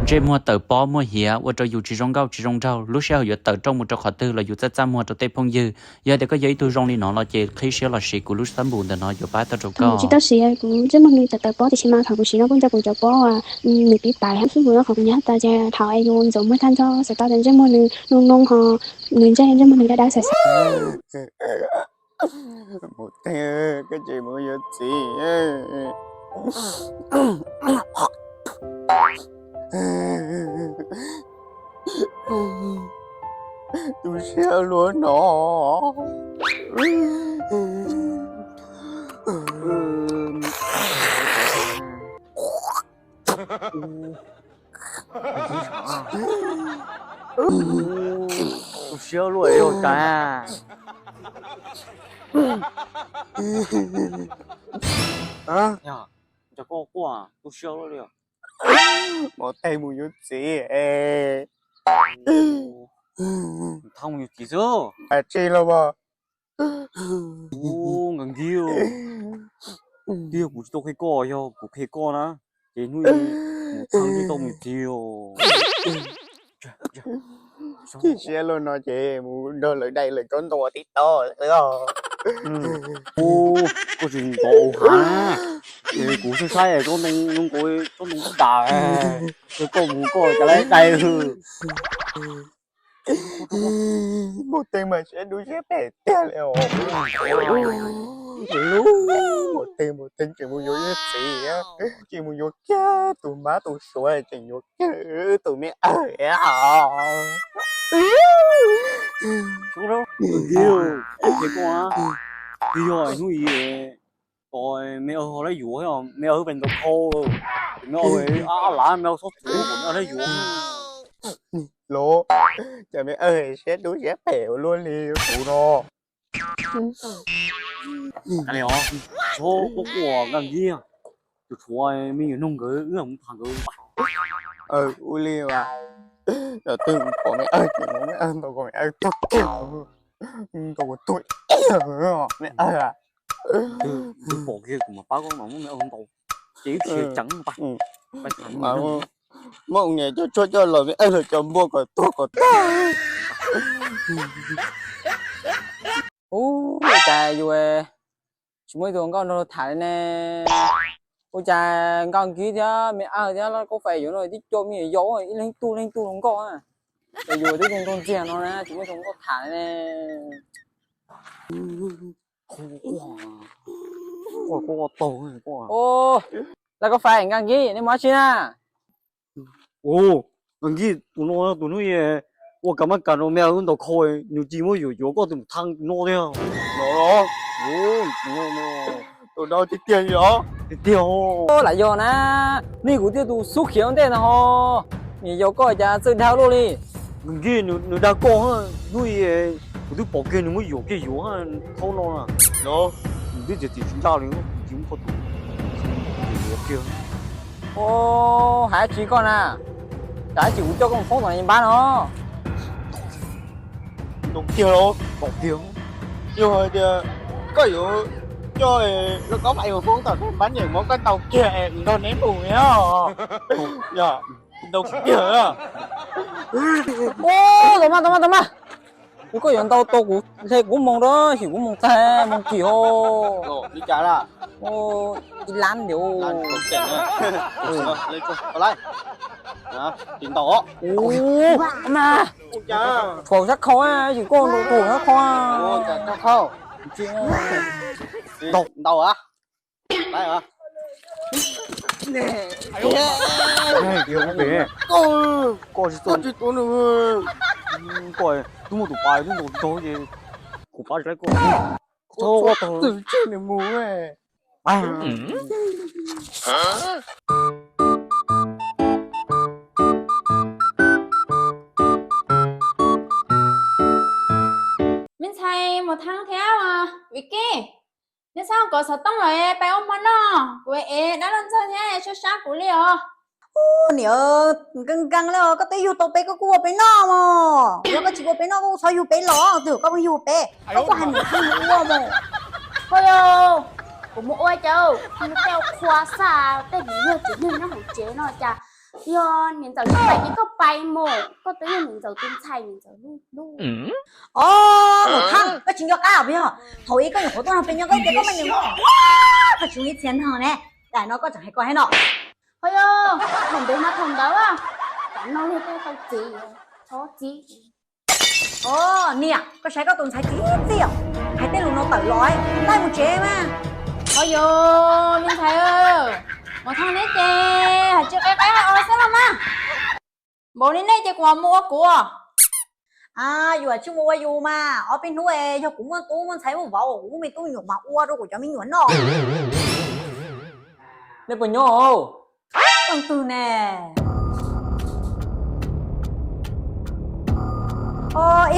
Ntsej muag tawm pob muag hiav ua rau yus tsis zoo nkauj tsis zoo nraug, lub sij hawm yuav tawm rooj mus rau qhov twg los yus txaj txaj muag rau tej phooj ywg. Yog tias koj yog ib tug zoo li no los ces qhib siab los sis kuv lub xab npum ntawm no yuav pab tau rau koj. Tsis tau siav, kuv ntsej muag nws tawm tawm pob tiam sis mas thaum kuv siv no kuj nrog kuv cov pob uas nws pib pais hab xwb, kuv nyob qhov kuv nyob tas ces thaum es yus ntxuav muag tag nrho xav tau tias ntsej muag nws noo noo ho nws ntsej ntsej muag nws dawb dawb xav xav. Mus teg, koj tsis mus yuav txiv. Tu siab luaj no. Tu siab luaj yog cas? Yog, cas koj quaj tu siab luaj li? Mus teg mus yuav txiv. Thaj mus yuav txiv xwb. Tsis los as. Nkag nkig, twb yog kuv tsis tau qhia koj, yog kuv qhia koj na ces hnub ib mus txhawb tsis tau mus txiv. Chim siab luaj no ces mus nrog lawv dai lawv tsob ntoo tib tod xwb os. Koj tsis ntov hav na, kuv saib saib tsob ntoo, tsob ntoo tib das, koj mus koj cas lawv dai. Mus teg mas siab dub siab phem tiag li os. Mus teg mus teg tseem mus yuav ib txiv, tseem mus yuav kiag tus mab tus suav, tseem yuav kiag tus me awg. Twb yog hnub ib, me awg ho lawv yuav, me awg pem ntaus khau, me awg ab lav me awg txhob txwv kom me awg lawv yuav. Los, cas me awg siab dub siab phem ua luaj li kuv no. Txhob quaj quaj Nkaj Nkib, tus tshuav me nyuam noog nkawd wb mus tham nkawd. Ua li as, yog twg pom me awg ces me awg ntaus kom me awg tuag kiag, ntaus kom tuag me awg. Twg pom kiag kuv mam pab koj no muab me awg ntaus, ces ib txhia ceev pais. Muab niam coj tshuaj coj los me awg los cov npua kom tuag kom tag. Ua cas yus tsis muaj ib tug hluas nkauj nrog luag tham li ne? Ua cas Nkaj Nkib thiab me awg thiab Lauj Kaub Fais yuav no tib co me nyuam yaus ib leeg tug leeg tug hluas nkauj, es yus twb zoo nraug ntxiag no na tsis muaj ib tug hluas nkauj tham li ne? Lauj Kaub Fais, Nkaj Nkib, nej mus dab tsi na? Nkaj Nkib, tus no tus hnub ua kav mab kas rau me awg ntaus khau, nws tsis muab yuam yuav koj tus mus thaj no thiab. Tus no tiag tiag li os. Tiag tiag. Lam yog na, nej kuv thiaj tus xub khiav ua ntej no ho, niam yau koj cas txawj dag luaj li. Nkaj Nkib, nws dag koj, hnub kuv twb pom kiag nws muab yuam kiag yuav khau no na. Nws twb txiav txim tsis ncaj li, tsis muab koj tus yuav kiag. Hais dab tsi koj na? Cas dab tsi kuv coj koj mus foob tom npab no? Ntau tiag los, ntau tiag. Yog hais tias koj yuav coj Lauj Kaub Fais mus foob tom npab nyeem muab koj ntaus kiag es nrog neb mus os. Yog, ntau tiag. Tau mas, tau mas, tau mas. Yog koj yuav ntau tau kuv hle kuv moos rau, xyum kuv moos tag moos kim ho. Li cas laj? Ib lab ntiag. Ntau mas. Thuam sab khau, xyum koj ntau thuam sab khau. Ntau a. Koj tsis tuav, koj twb muaj tus pas twb ntaus tau ces kuv pab tsis laib koj. Txhob ua tau, tseg nws mus. Me ntxhais Mus Thab thiab Viv Kis, neb txhob kov xov tooj lawm, peb ua hmo noj. Kuv ev dab laug ntxawg thiab sab sab kuv li os. Ub, niam, nkees nkees li os, koj twb yug tau peb koj kuj ua peb noj mos. Yog koj tsis ua peb noj koj kuj txhob yug peb los, twb yog koj pheej yug peb, koj kuj hais Mus Thab mus ua mos. Ho yog, kuv mus ua cas, nws tej qhua xaj tej mus yog tsev neeg nyob hauv tsev no cas Yog niam ntxawm lub pais ces koj pais mus, koj twb yog niam ntxawm tus ntxhais, niam ntxawm lub lub. Os, Maum Thaj, koj tsis nco qab os yog? Thaum ub koj nyuam qhuav tuaj nrog peb nyob koj tias koj muaj niam, koj tsis muaj ib txhia neeg ne. Daim no koj tseem hais koj thiab no. Ho yog, thaum ntawd mas thaum ntawd, tam no luag tej tau txiv, txhob txiv. Os, niam, koj saib koj tus ntxhais txiv txiv os, hais tej lus no tawm los, ntaus mus tsev mas. Ho yog, me ntxhais, Maum Thaj neb ces hais tsis qe qe hais os xwb los mas. Npaum li nej ces kuv mam mus ua kuv. A, yus tsis mus ua yus mas, ob peb hnub es yog kuv muaj tub muaj ntxhais muaj vauv, kuv muaj me tub me nyuam mas ua rau kuv cov me nyuam noj. Nej puas nyob? Leej twg ne?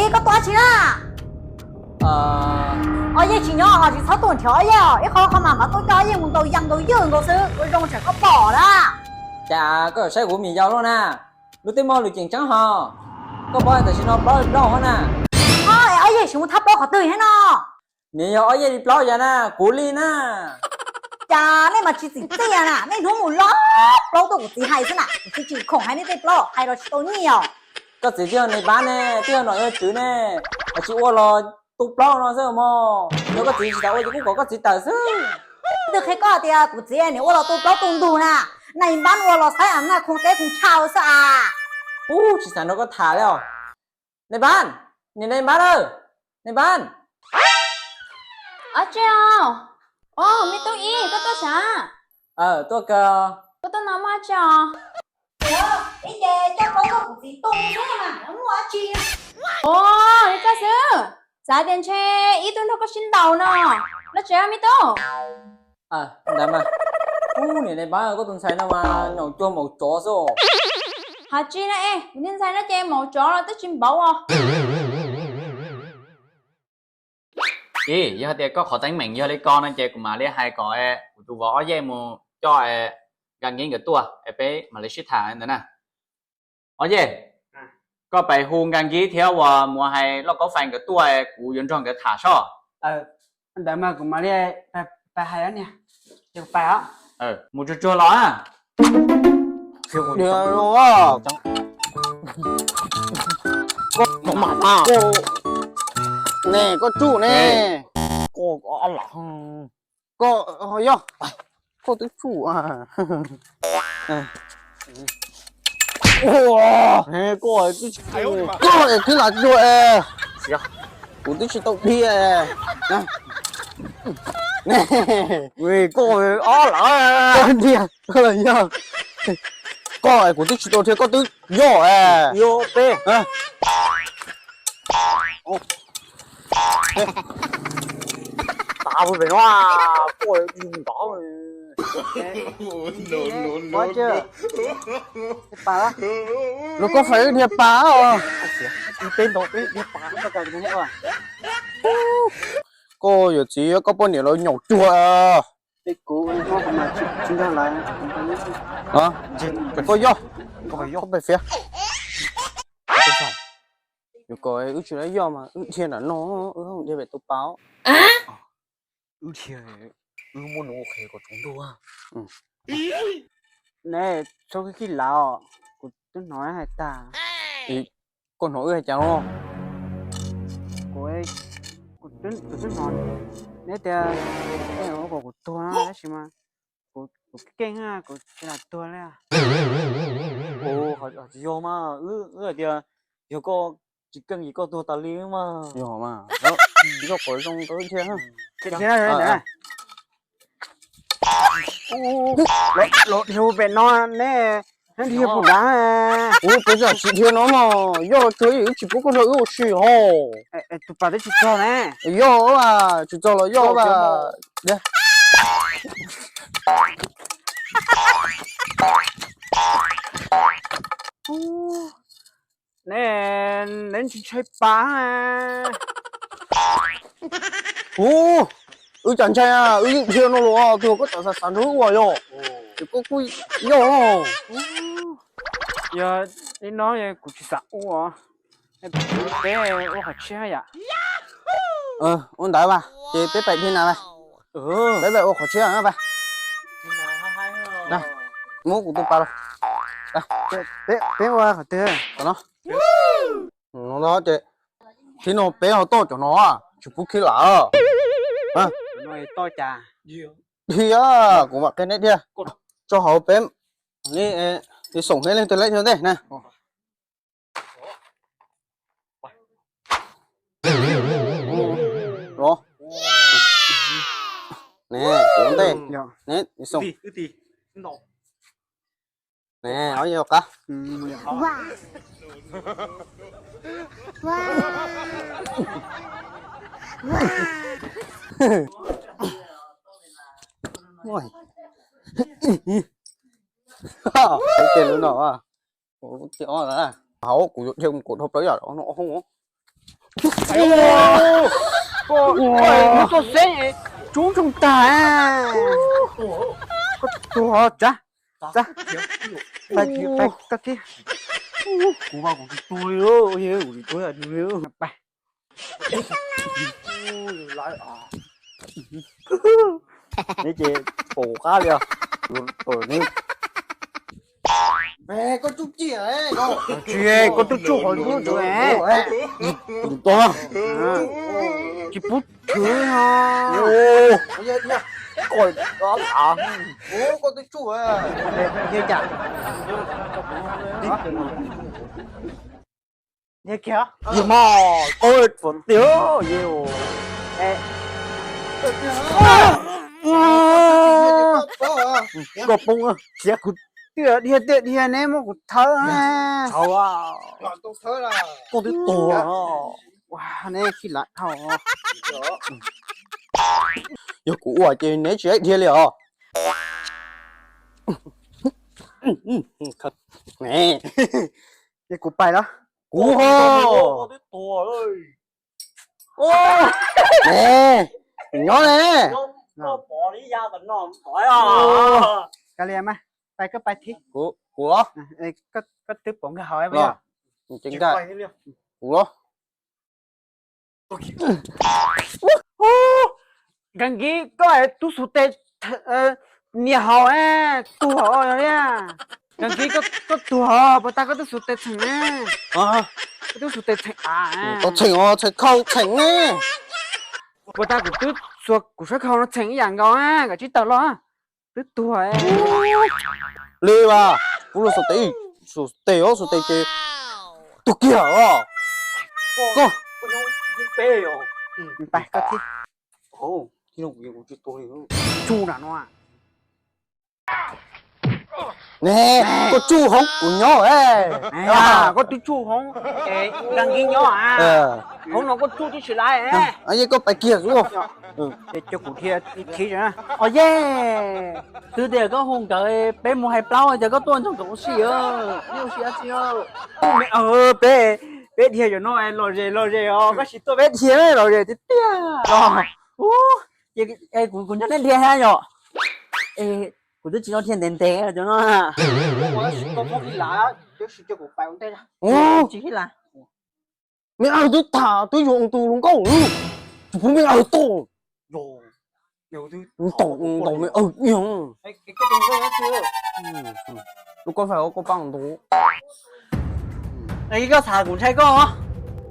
Ib, koj tuaj tsis na? Ob Yej tsis nyob ho tsis txhob tuaj nrhiav Ob Yej os, ib qho qho mas mam tuaj coj Ob Yej mus ntaus yas ntaus ywj nkaus xwb, ua zoo tsam koj pom na. Cas koj yuav saib kuv me yau luaj na? Lub teb mog lus ceem tseeb ho. Koj paub tam sim no plaub li plaub hov na. Ob Yej tsis mus thab plaub qhov twg thiab no? Nws yog Ob Yej li plaub yas na, kuv li na. Cas nej mas tsis txim txiaj na, nej hnub mus lov plaub tuaj kuv txiv hais xwb na, kuv txiv tsis khoom hais nej tej plaub, hais los tsis tau nyiaj os. Koj txiv twb yog nais npab ne, twb yog nom yog tswv ne, koj tsis ua los tu plaub no xwb mog. Yog koj txiv tsis xav ua ces kuj kom koj txiv tawm xwb. Twb qhia koj tias kuv txiv niam ua los tu plaub tu ntug na, nais npab ua los saib a na, khoom teb khoom chaw xwb a. Ub, tsis xav nrog koj tham li os. Nais npab, niam nais npab lawm, nais npab. Ob Tse os, o, me tub Ib, koj tuaj sav? Tuaj kawg. Koj tuaj no muaj dab tsi os? Ib ce coj plaub tuaj kuv txiv tu xwb mas muaj dab tsi. O, li koj xwb, xav tias ntshe Ib tuaj nrog koj sib ntaus no. Los tsev me tub. Ntawd mas, ub, niam nais npab, koj tus ntxhais no mas nyaum cuag maum tsov xwb. Hais tsis na es, kuv niag ntxhais no ces maum tsov los twb tsis npaum os. Ib, yog hais tias koj qhov teeb meem yog li ko no ces kuv mam li hais kom kuv tus vauv Ob Yej mus coj Nkaj Nkib nkawd tuaj es peb mam li sib tham ntawd na. Ob Yej, koj pais hu Nkaj Nkib thiab uas mus hais Lauj Kaub Fais nkawd tuaj, kuv yuav nrog nkawd tham soj. Ntawd mas kuv mam li pais hais niam, ces kuv pais os. Mus tsuag tsuag los. Ne koj tsum ne, koj, koj yog, koj twb tsum. Koj, koj twb lam cuag es, kuv twb tsis tau dhia. Koj ob lawm, koj los yog, koj kuv twb tsis tau dhia koj twb yog es. Tav pem no, koj ntov. Lauj Kaub Fais wb dhia pas os. Peb ntov peb dhia pas. Koj yawm txiv, koj poj niam los nyaum cuag. Koj yog, koj pais fiab. Yus kom wb tsis tau yoj mas wb dhia nram no, wb dhia pem tus pas. Wb dhia, wb muab nws ua qhev kom tsaus ntuj. Ne, txhob khib khib lam os, kuv twb hnov hais tag. Koj hnov wb hais cas no? Kuv, kuv twb hnov neb tias ua kom kuv tuag tab sis mas kuv keej, kuv tsis lam tuag li. Tsis yog mas, wb hais tias yog koj tsis keej ces koj tuag tas li mas. Yog mas, yog kom zoo rau wb thiab. Los dhia pem no ne, dhia pem no. Ua peb zam tsis dhia no mas, yog los tsuag wb tsis pub koj nrog wb ua si ho. Tus pas twb tsis txog ne. Yog, tsis txog los yog. Ne, neb ntshai ntshai pas. Ub, wb cas ntshai, wb yeej dhia no los, twb yog koj tseem xav xav nrog wb ua yog, ces koj kuj yog. Yog li no kuv tsis xav ua, peb ua qhov tshiab yom. Ua ntawd mas ces peb pais dhia na, peb pais ua qhov tshiab na. Muab kuv tus pas los. Peb ua qhov twg? No ces thib no peb ho toj cov no, tsis pub khib lam. Dhia, kuv mam qhia neb dhia. Tso hauv peb, Lis Xoom neb leej twg laib thiab ntej na. Los, ne, kuv ntej, ne, Lis Xoom. Ne, ob yog qab. Ces lub no, hauv kuv yuav dhia mus kom dhau plaws yam no hoob. Koj tuaj xeb tsub ntsoog tag. Koj tuag tsa, tsa, koj thiab. Kuv mas kuv tsis tuag li, kuv tsis tuag li. Neb ces pom kuv qab li os. Koj tsuj ci, tsis, koj twb tsuj qhov ntsuab ntawd. Tsis pub tshwv no. Koj twb tsuj, dhia kiag. Yog mas, koj pom tiag, yog. Koj poob, xiav kuv tiag, dhia tiag dhia, neb muab kuv thawb. Koj twb tuag. Neb khib lam dhau. Yog kuv ua ces neb tsis dhia li os. Es kuv pais los? Kuv ho. Nyob ne. Kav liam mas, pais koj pais thiab. Kuv los? Koj twb pom nkag hauv. Kuv los? Nkag Nkis, koj tub xu tes nias hauv, tuag li. Nkag Nkis, koj tuag, puas tas koj tub xu tes txheem? Koj tub xu tes txheem, txheem os, txheem khau txheem ne. Puas tas kuv twb xuas kuv sab khau no txheem ib yam nkaus, koj tsis tawm los, twb tuag. Li mas, kuv los xu tes, xu tes os, xu tes ces tuag kiag os. Koj, koj thiab. Tsuj na no. Ne, koj tsuj hoob kuv nyob. Koj twb tsuj hoob, Nkag Nkis nyob. Hoob no koj tsuj tib si lawm. Yeej koj pais kiag xwb. Cov kuv dhia ib khib. Os ye, twb tias koj hu nkawd peb mus hais plaub, cas koj tuaj nrog nkawd ua si, ua si dab tsi? Peb, peb dhia cov no los ze los ze os, koj tsis tuaj peb dhia los ze tiag tiag. Kuv nrog nej dhia thiab yom. Kuv twb tsis nyob dhia ntev ntev cov no. Tsis khib lam. Me aws twb tham twb yuav tus hluas nkauj, tsis pub me aws tuaj. Ntaus ntaus me aws niag. Lub koj fais koj pab ntaus. Koj xav kuv ntshai koj?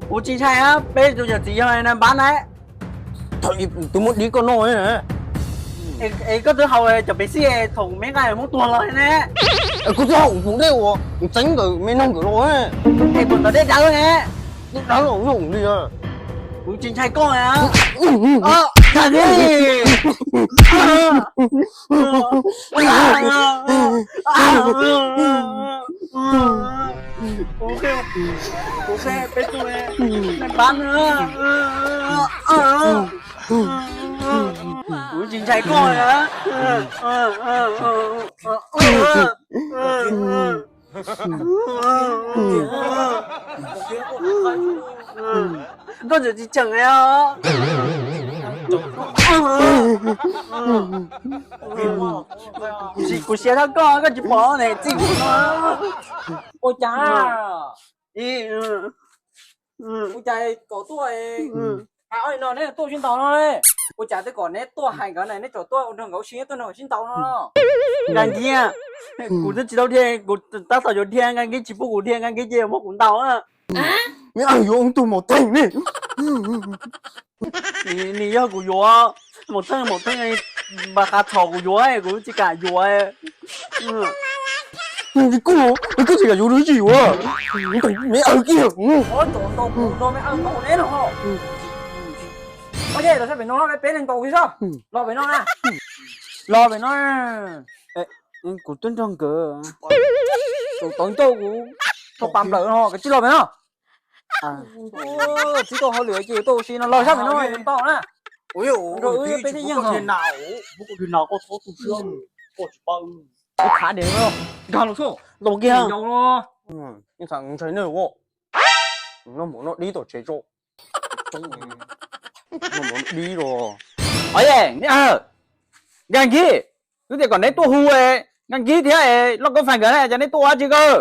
Kuv tsis ntshai, peb tus yawm txiv yog na npab na. Twb muab dib koj noj. Es koj twb haus cov pev xij thaum me nqaij muab tuag los ne. Kuv twb haus kuv dej uas txeeb nkawd me noog nkawd los. Es kuv ntov dej dawb ne. Dej dawb los zoo li. Kuv tsis ntshai koj na. Kuv, kuv, peb tug npab na. Kuv tsis ntshai koj na. Koj tseem tsis tseem li os. Kuv siav thaj koj, koj tsis pom ne txij. Ua cas, ua cas kom tuaj, hais ob no neb tuaj sib ntaus no ne. Ua cas twb kom neb tuaj hais nkawd na, neb tseem tuaj ua nrog nkawd ua si, tuaj nrog nkawd sib ntaus no. Nkaj Nkib, kuv twb tsis tau dhia, kuv tab tom yuav dhia, Nkaj Nkib tsis pub kuv dhia, Nkaj Nkib cia muab kuv ntaus na. Neb yuav ua tug maum theej ne. Nws yog kuv yuav, maum theej, maum theej, npam qas txhom kuv yuav, kuv tsis kam yuav. Kuj, kuj tsis kam yuav dab tsi yuav. Me aw kiag. Ua, tau tau kuv no me aw ntaus neb no. Ua, los sab pem no, peb leeg ntaus kiag sab. Los pem no na. Los pem no. Kuv twb nrog nkawd, tus tod ncauj kuv tau pas nplawm no, koj cia li los pem no. Tsis tau hauj lwm ces tuaj ua si no, los sab pem no ntaus na. Nrog wb peb thiaj yeej. Khav dev no, nkag los xwb. Ntaus kiag. Ntshai nej, no dib tom tsev tso. Dib los. Oye, Nkaj Nkib, twb tias kom neb tuaj hu Nkaj Nkib thiab Loj Koob Fais nkawd na, cas neb tuaj ua dab tsi kawg?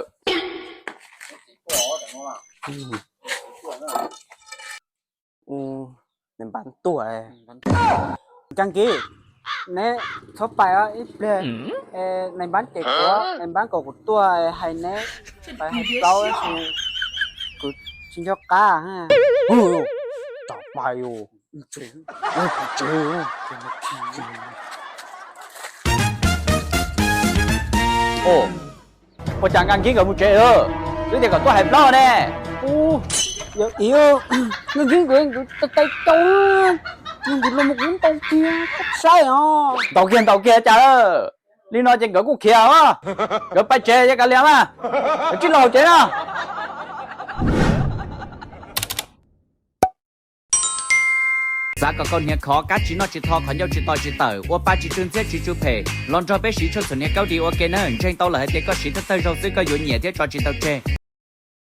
Npab tuaj. Nkaj Nkib, neb txhob pais ib pliag, nais npab ces kuv, nais npab kom kuv tuaj hais neb, pais hais plaub, kuv tsis nco qab. Pais, ua cas Nkaj Nkib nkawd mus tsev lawm? Twb tias kom tuaj hais plaub ne. Yog Nkaj Nkib nkawd, nkawd tais cau, yog nkawd los mus kuv ntaus kiag, saib os. Ntaus kiag ntaus kiag cas li no ces nkawd kuj khiav os. Nkawd pais tsev ces kav liam mas, nkawd tsij los hauv tsev na. Xav kom koj hniav khov, kab tsis noj tsis tho, qhov ncauj tsis to tsis tawm, ua pa tsis tsw ntxhiab tsis tsw phem, los nrog peb siv tshuaj txhuam hniav Kaub Di ua ke nawb. Ntseeg tau lawm hais tias koj siv thawj thawj zaug xwb koj yuav nyiam thiab tso tsis tau tseg.